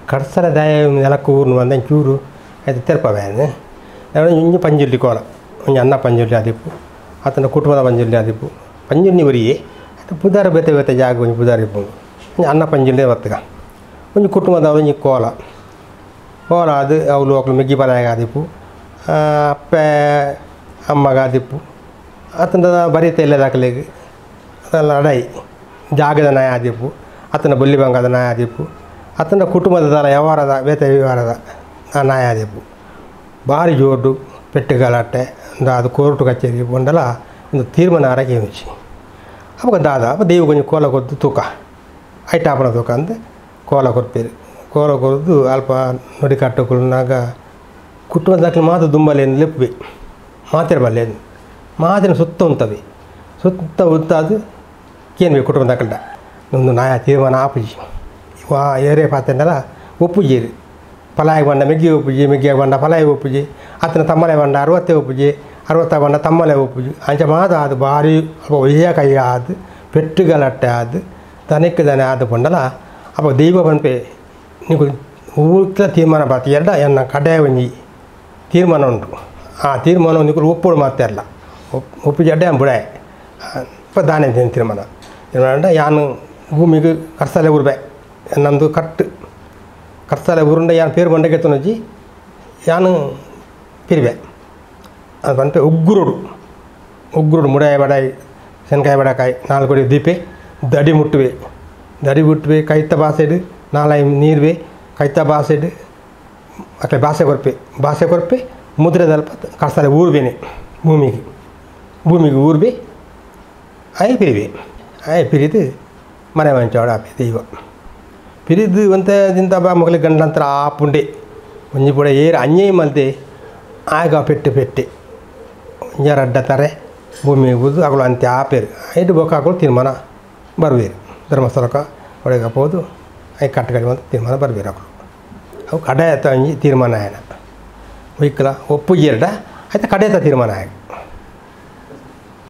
ಕಡ್ಸಲ ದಾಯ ನೆಲಕ್ಕೆ ಊರು ಅಂದ ಚೂರು ಆಯ್ತು ತೆರಪವೆ ಒಂಜಿ ಪಂಜುರ್ಲಿ ಕೋಲ ಒಂಜಿ ಅನ್ನ ಪಂಜುರ್ಲಿ ಆದಿಪ್ಪು ಆತನ ಕುಟುಂಬದ ಪಂಜುರ್ಲಿ ಆದಿಪ್ಪು ಪಂಜುರ್ಲಿ ಒರಿಯೇ ಆಯ್ತು ಪುದಾರ ಬೇತೆ ಬೇತೆ ಜಾಗ ಒಂಜಿ ಪುದಾರ ಇಪ್ಪು ಒಂಜಿ ಅನ್ನ ಪಂಜುರ್ಲಿ ಬತ್ತಗ ಒಂಜಿ ಕುಟುಂಬದ ಒಂಜಿ ಕೋಲ ಕೋಲ ಅದು ಅವಳು ಅಕ್ಲು ಮೆಗ್ಗಿ ಪಲಾಯಗ ಆದಿಪ್ಪು ಅಪ್ಪೆ ಅಮ್ಮಗ ಆದಿಪ್ಪು ಆತನ ಬರೀತ ಇಲ್ಲ ದಾಖಲೆಗೆ ಅದೆಲ್ಲ ಅಡೈ ಜಾಗದ ನಾಯ ಆದಿಪ್ಪು ಆತನ ಬೊಲ್ಲಿ ಬಂಗದ ನಾಯ ಆದಿಪ್ಪು ಆತನ ಕುಟುಂಬದ ವ್ಯವಹಾರದ ಬೇತೆ ವ್ಯವಹಾರದ ನಾಯ ಆದಿಪ್ಪು ಭಾರಿ ಜೋಡು ಪೆಟ್ಟು ಗಲಾಟೆ ಅದು ಕೋರ್ಟು ಕಚೇರಿ ಬಂಡಲ ಒಂದು ತೀರ್ಮಾನ ಆರಕ್ಕೆ ಏಮಿಚ್ಚಿ ಅವಾಗ ದಾದ ಅಪ್ಪ ದೇವು ಕೊಂಚ ಕೋಲ ಕೊದ್ದು ತೂಕ ಐಟಾಪನ ತೂಕ ಅಂದು ಕೋಲ ಕೊರ್ಪೇರು ಕೋಲ ಕೊರ್ದು ಅಲ್ಪ ನುಡಿ ಕಟ್ಟುಕುಲ್ನಾಗ ಕುಟುಂಬದ ದಾಖಲೆ ಮಾತು ದುಂಬಲೇನು ಲೆಪ್ಪೆ ಮಾತಿರ ಬಲ್ಲೇನು ಮಾತಿನ ಸುತ್ತ ಉಂತವೆ ಸುತ್ತ ಉಂತಾದು ಕೇನ್ಬೇಕು ಕುಟುಂಬ ದಾಖಲೆ ಒಂದು ನಾಯ ತೀರ್ಮಾನ ಆಪುಜಿ ವಾ ಏರೇ ಪಾತೆಂಡಲ ಒಪ್ಪುಜೇರು ಪಲಾಯ ಬಂಡ ಮೆಗ್ಗಿ ಒಪ್ಪುಜಿ ಮೆಗ್ಗಿಯಾಗ ಬಂಡ ಪಲಾಯ ಒಪ್ಪುಜಿ ಆತನ ತಮ್ಮಲೆ ಬಂಡ ಅರವತ್ತೇ ಒಪ್ಪುಜಿ ಅರವತ್ತ ಬಂಡ ತಮ್ಮಲೆ ಒಪ್ಪುಜಿ ಅಂಚ ಮಾತ ಅದು ಭಾರಿ ಅಲ್ಪ ಒಯ್ಯ ಕೈ ಆದು ಪೆಟ್ಟು ಗಲಾಟೆ ಆದು ದನಕ್ಕೆ ದನ ಆದು ಬಂಡಲ ಅಪ್ಪ ದೈವ ಪನ್ಪೆ ನೀವು ಊರ್ಲ ತೀರ್ಮಾನ ಬರ್ತಿ ಎರಡ ಎನ್ನ ಕಡೆ ಒಂಜಿ ತೀರ್ಮಾನ ಉಂಟು ಆ ತೀರ್ಮಾನ ನಿಕುಲು ಒಪ್ಪೋಡು ಮಾತಾರಲ್ಲ ಒಪ್ಪುಜಿ ಅಡ್ಡೆ ಬುಡಾಯ ಇಪ್ಪ ದಾನೆ ತೀರ್ಮಾನ ತೀರ್ಮಾನ ಯಾನು ಭೂಮಿಗೆ ಕರ್ಸಲೆ ಊರ್ಬೆ ನಮ್ಮದು ಕಟ್ಟು ಕರ್ಸಲೆ ಊರುಂಡ ಯಾನು ಪೇರು ಬಂಡಗೆ ತುನಜಿ ಯಾನು ಪಿರಿವೆ ಅದು ಪನ್ಪೆ ಉಗ್ಗುರುಡು ಉಗ್ಗುರುಡು ಮುಡಾಯ ಬಡಾಯಿ ಶೆನ್ಕಾಯಿ ಬಡಕಾಯಿ ನಾಲ್ಕು ಕೊಡಿ ದೀಪೆ ದಡಿ ಮುಟ್ಟುವೆ ದಡಿ ಮುಟ್ಟುವೆ ಕೈತ ಬಾಸೆಡು ನಾಲಾಯಿ ನೀರ್ವೆ ಕೈತ ಬಾಸೆಡು ಅక్కడ ಭಾಷೆ ಕೊರ್ಪೆ ಭಾಷೆ ಕೊರ್ಪೆ ಮುದ್ರೆದಲ್ಪ ಕರ್ಸಲೆ ಊರ್ಬೇನೆ ಭೂಮಿಗೆ ಭೂಮಿಗೆ ಊರ್ಬೆ ಆಯ್ ಪಿರಿವೆ ಆಯ್ ಪಿರಿದು ಮನೆ ಮಂಚೋಡ ಆಪೆ ದೈವ ಪಿರಿದು ಒಂತೆ ದಿಂತ ಬಾ ಮೊಗಲಿ ಗಂಡಂತರ ಆಪುಂಡೆ ಒಂಜಿ ಪೂಡ ಏರು ಅನ್ಯಾಯ ಮಲ್ತೆ ಆಗ ಪೆಟ್ಟು ಪೆಟ್ಟೆ ಒಂಜಾರ ಅಡ್ಡ ತಾರೆ ಭೂಮಿ ಬುದು ಅಗಳು ಅಂತೆ ಆಪೇರು ಐದು ಬೊಕ್ಕ ಹಾಕಲು ತೀರ್ಮಾನ ಬರ್ಬೇರು ಧರ್ಮಸ್ಥಳಕ್ಕೆ ಒಳಗೆ ಹಾಕೋದು I ಕಟ್ಟು ಅಂತ ತೀರ್ಮಾನ ಬರ್ಬೇರು ಅಗಳು ಅವು ಕಡೆಯತ ಒಂಜಿ ತೀರ್ಮಾನ ಆಯನ ಒಯ್ಕಲ ಒಪ್ಪುಜೇರ್ಡ ಆಯ್ತು ಕಡೆಯತ ತೀರ್ಮಾನ ಆಯ.